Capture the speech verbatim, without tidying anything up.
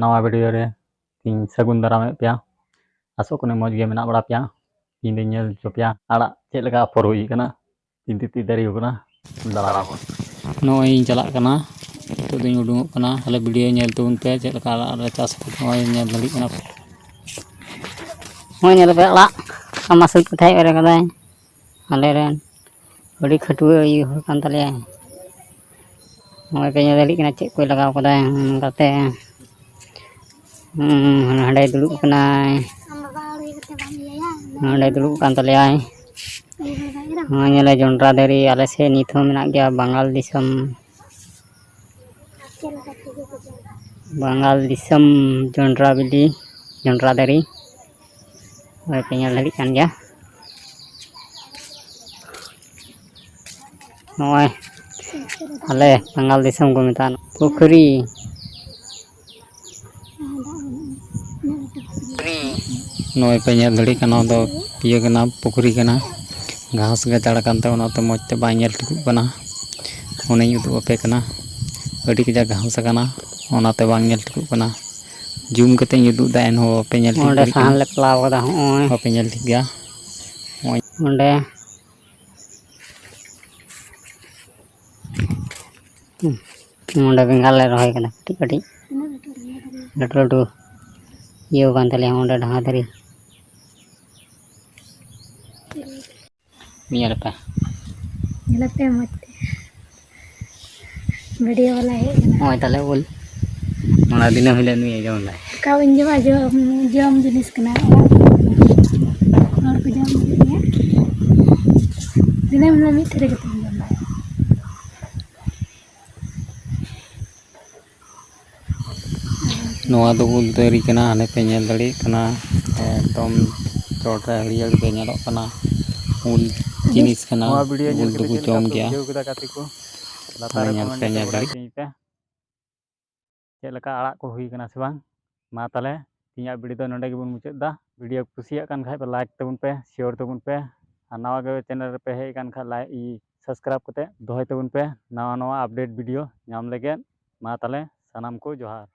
ᱱᱟᱣᱟ ᱵᱷᱤᱰᱤᱭᱳ ᱨᱮ ᱤᱧ ᱥᱟᱹᱜᱩᱱ ᱫᱟᱨᱟᱢᱮᱫ ᱯᱮᱭᱟ᱾ ᱟᱥᱚᱜ ᱠᱟᱹᱱᱟᱹᱧ ᱢᱚᱡᱽ ᱜᱮ ᱢᱮᱱᱟᱜ ᱵᱟᱲᱟ ᱯᱮᱭᱟ᱾ ᱤᱧ ᱫᱚᱧ ᱧᱮᱞ ᱦᱚᱪᱚ ᱯᱮᱭᱟ ᱟᱲᱟᱜ ᱪᱮᱫ ᱞᱮᱠᱟ ᱟᱯᱷᱚᱨ ᱦᱩᱭ ᱠᱟᱱᱟ, ᱛᱤᱱ ᱛᱤᱛᱤ ᱫᱟᱨᱮ ᱠᱟᱱᱟ᱾ ᱫᱟᱬᱟ ᱵᱚᱱ᱾ ᱱᱚᱜᱼᱚᱭ ᱤᱧ ᱪᱟᱞᱟᱜ ᱠᱟᱱᱟ, ᱱᱤᱛᱚᱜ ᱫᱚᱧ ᱩᱰᱩᱝᱚᱜ ᱠᱟᱱᱟ᱾ ᱛᱟᱦᱞᱮ ᱵᱷᱤᱰᱤᱭᱳ ᱧᱮᱞ ᱛᱟᱵᱚᱱ ᱯᱮ, ᱪᱮᱫ ᱞᱮᱠᱟ ᱟᱲᱟᱜ ᱨᱮ ᱪᱟᱥ ᱠᱚ ᱱᱚᱜᱼᱚᱭ ᱧᱮᱞ ᱫᱟᱲᱮᱭᱟᱜ ᱠᱟᱱᱟ ᱯᱮ᱾ ᱱᱚᱜᱼᱚᱭ ᱧᱮᱞ ᱯᱮ, ᱟᱲᱟᱜ ᱟᱢᱟ ᱥᱩᱫ ᱠᱟᱛᱮ ᱦᱮᱡ ᱮᱨ ᱠᱟᱫᱟᱭ ᱟᱞᱮ ᱨᱮᱱ᱾ ᱟᱹᱰᱤ ᱠᱷᱟᱹᱴᱩᱣᱟᱹ ᱤᱭᱟᱹ ᱦᱚᱲ ᱠᱟᱱ ᱛᱟᱞᱮᱭᱟᱭ᱾ ᱱᱚᱜᱼᱚᱭ ᱯᱮ ᱧᱮᱞ ᱫᱟᱲᱮᱭᱟᱜ ᱠᱟᱱᱟ ᱪᱮᱫ ᱠᱚᱭ ᱞᱟᱜᱟᱣ ᱠᱟᱫᱟᱭ ᱱᱚᱝᱠᱟᱛᱮ᱾ ᱦᱩᱸ, ᱦᱟᱸᱰᱮ ᱫᱩᱲᱩᱵ ᱠᱟᱱᱟᱭ᱾ ᱦᱟᱸᱰᱮ ᱫᱩᱲᱩᱵ ᱠᱟᱱ ᱛᱟᱞᱮᱭᱟᱭ᱾ ᱱᱚᱜᱼᱚᱭ ᱧᱮᱞᱮ ᱡᱚᱱᱰᱨᱟ ᱫᱟᱨᱮ, ᱟᱞᱮ ᱥᱮᱫ ᱱᱤᱛ ᱦᱚᱸ ᱢᱮᱱᱟᱜ ᱜᱮᱭᱟ ᱵᱟᱝᱜᱟᱞ ᱫᱤᱥᱚᱢ᱾ ᱵᱟᱝᱜᱟᱞ ᱫᱤᱥᱚᱢ ᱡᱚᱱᱰᱨᱟ ᱵᱤᱞᱤ, ᱡᱚᱱᱰᱨᱟ ᱫᱟᱨᱮ᱾ ᱱᱚᱜᱼᱚᱭ ᱯᱮ ᱧᱮᱞ ᱫᱟᱲᱮᱭᱟᱜ ᱠᱟᱱ ᱜᱮᱭᱟ᱾ ᱱᱚᱜᱼᱚᱭ ᱟᱞᱮ ᱵᱟᱝᱜᱟᱞ ᱫᱤᱥᱚᱢ ᱠᱚ ᱢᱮᱛᱟᱜᱼᱟ ᱯᱩᱠᱷᱨᱤ᱾ ᱱᱚᱜᱼᱚᱭ ᱯᱮ ᱧᱮᱞ ᱫᱟᱲᱮᱭᱟᱜ ᱠᱟᱱᱟ, ᱱᱚᱣᱟ ᱫᱚ ᱤᱭᱟᱹ ᱠᱟᱱᱟ, ᱯᱩᱠᱷᱨᱤ ᱠᱟᱱᱟ᱾ ᱜᱷᱟᱥ ᱜᱟᱡᱟᱲ ᱟᱠᱟᱱᱛᱮ ᱚᱱᱟᱛᱮ ᱢᱚᱡᱽ ᱛᱮ ᱵᱟᱭ ᱧᱮᱞ ᱴᱷᱤᱠᱚᱜ ᱠᱟᱱᱟ᱾ ᱚᱱᱮᱧ ᱩᱫᱩᱜ ᱟᱯᱮ ᱠᱟᱱᱟ, ᱟᱹᱰᱤ ᱠᱟᱡᱟᱠ ᱜᱷᱟᱥ ᱟᱠᱟᱱᱟ, ᱚᱱᱟᱛᱮ ᱵᱟᱝ ᱧᱮᱞ ᱴᱷᱤᱠᱚᱜ ᱠᱟᱱᱟ᱾ ᱡᱩᱢ ᱠᱟᱛᱮᱧ ᱩᱫᱩᱜ ᱮᱫᱟ, ᱮᱱᱦᱚᱸ ᱵᱟᱯᱮ ᱧᱮᱞ ᱴᱷᱤᱠ ᱚᱸᱰᱮ ᱫᱟᱲᱮᱭᱟᱜ ᱥᱟᱦᱟᱱ ᱠᱟᱱᱟ᱾ ᱞᱮ ᱯᱞᱟᱣ ᱠᱟᱫᱟ, ᱦᱚᱸᱜᱼᱚᱭ᱾ ᱵᱟᱯᱮ ᱧᱮᱞ ᱴᱷᱤᱠ ᱜᱮᱭᱟ᱾ ᱱᱚᱜᱼᱚᱭ᱾ ᱚᱸᱰᱮ ᱦᱩᱸ, ᱱᱚᱰᱮ ᱵᱮᱸᱜᱟᱲ ᱞᱮ ᱨᱚᱦᱚᱭ ᱠᱟᱫᱟ ᱠᱟᱹᱴᱤᱡ ᱠᱟᱹᱴᱤᱡ, ᱞᱟᱹᱴᱩ ᱞᱟᱹᱴᱩ ᱤᱭᱟᱹ ᱠᱟᱱ ᱛᱟᱞᱮᱭᱟ ᱚᱸᱰᱮ ᱰᱟᱸᱜᱟ ᱫᱟᱨᱮ᱾ ᱱᱤᱭᱟᱹ ᱨᱮᱯᱮ ᱧᱮᱞᱚᱜ ᱯᱮ ᱢᱚᱡᱽ ᱛᱮ᱾ ᱵᱷᱤᱰᱤᱭᱳ ᱵᱟᱞᱟ ᱦᱮᱡ ᱠᱟᱱᱟ᱾ ᱱᱚᱜᱼᱚᱭ ᱛᱟᱦᱞᱮ ᱩᱞ᱾ ᱚᱱᱟ ᱫᱤᱱᱟᱹᱢ ᱦᱤᱞᱳᱜ ᱱᱩᱭ ᱡᱚᱢ ᱫᱟᱭ᱾ ᱚᱠᱟ ᱩᱧ ᱡᱚᱢᱟ? ᱡᱚᱢ, ᱡᱚᱢ ᱡᱤᱱᱤᱥ ᱠᱟᱱᱟ᱾ ᱦᱚᱲ ᱠᱚ ᱡᱚᱢ ᱞᱟᱹᱜᱤᱫ ᱜᱮ᱾ ᱫᱤᱱᱟᱹᱢ ᱦᱤᱞᱳᱜ ᱢᱤᱫ ᱛᱷᱟᱹᱨᱤ ᱠᱟᱛᱮ ᱤᱧ ᱡᱚᱢ ᱫᱟᱲᱮᱭᱟᱜᱼᱟ᱾ ᱱᱚᱣᱟ ᱫᱚ ᱩᱞ ᱫᱟᱨᱮ ᱠᱟᱱᱟ, ᱦᱟᱱᱮ ᱯᱮ ᱧᱮᱞ ᱫᱟᱲᱮᱭᱟᱜ ᱠᱟᱱᱟ, ᱮᱠᱫᱚᱢ ᱪᱚᱴ ᱨᱮ ᱦᱟᱹᱨᱭᱟᱹᱲ ᱜᱮ ᱧᱮᱞᱚᱜ ᱠᱟᱱᱟ᱾ ᱩᱞ ᱡᱤᱱᱤᱥ ᱠᱟᱱᱟ, ᱱᱚᱣᱟ ᱵᱷᱤᱰᱤᱭᱳ ᱧᱮᱞ ᱩᱞ ᱠᱟᱛᱮ ᱫᱚᱠᱚ ᱪᱮᱫ ᱞᱮᱠᱟ ᱡᱚᱢ ᱯᱮ ᱜᱮᱭᱟ᱾ ᱵᱩᱡᱷᱟᱹᱣ ᱠᱮᱫᱟ ᱜᱟᱛᱮ ᱠᱚ? ᱞᱟᱛᱟᱨ ᱦᱟᱱᱮ ᱨᱮ ᱧᱮᱞ ᱠᱚᱢᱮᱱᱴ ᱯᱮ, ᱠᱟᱛᱮ ᱧᱮᱞ ᱵᱟᱲᱟᱭ ᱫᱟᱲᱮᱭᱟᱜ ᱦᱚᱪᱚᱧ ᱯᱮ᱾ ᱪᱮᱫ ᱞᱮᱠᱟ ᱟᱲᱟᱜ ᱠᱚ ᱦᱩᱭ ᱠᱟᱱᱟ ᱥᱮ ᱵᱟᱝ? ᱢᱟ ᱛᱟᱦᱞᱮ ᱛᱮᱦᱮᱧᱟᱜ ᱵᱷᱤᱰᱤᱭᱳ ᱫᱚ ᱱᱚᱸᱰᱮ ᱜᱮᱵᱚᱱ ᱢᱩᱪᱟᱹᱫ ᱮᱫᱟ᱾ ᱵᱷᱤᱰᱤᱭᱳ ᱠᱩᱥᱤᱭᱟᱜ ᱠᱟᱱ ᱠᱷᱟᱡ ᱯᱮ ᱞᱟᱭᱤᱠ ᱛᱟᱵᱚᱱ ᱯᱮ, ᱥᱮᱭᱟᱨ ᱛᱟᱵᱚᱱ ᱯᱮ, ᱟᱨ ᱱᱟᱣᱟ ᱜᱮ ᱪᱮᱱᱮᱞ ᱨᱮᱯᱮ ᱦᱮᱡ ᱟᱠᱟᱱ ᱠᱷᱟᱡ ᱞᱟᱭᱤᱠ, ᱥᱟᱵᱥᱠᱨᱟᱭᱤᱵ ᱠᱟᱛᱮ ᱫᱚᱦᱚᱭ ᱛᱟᱵᱚᱱ ᱯᱮ ᱱᱟᱣᱟ ᱱᱟᱣᱟ ᱟᱯᱰᱮᱴ ᱵᱷᱤᱰᱤᱭᱳ ᱧᱟᱢ ᱞᱟᱹᱜᱤᱫ᱾ ᱢᱟ ᱛᱟᱦᱞᱮ ᱥᱟᱱᱟᱢ ᱠᱚ ᱡᱚᱦᱟᱨ᱾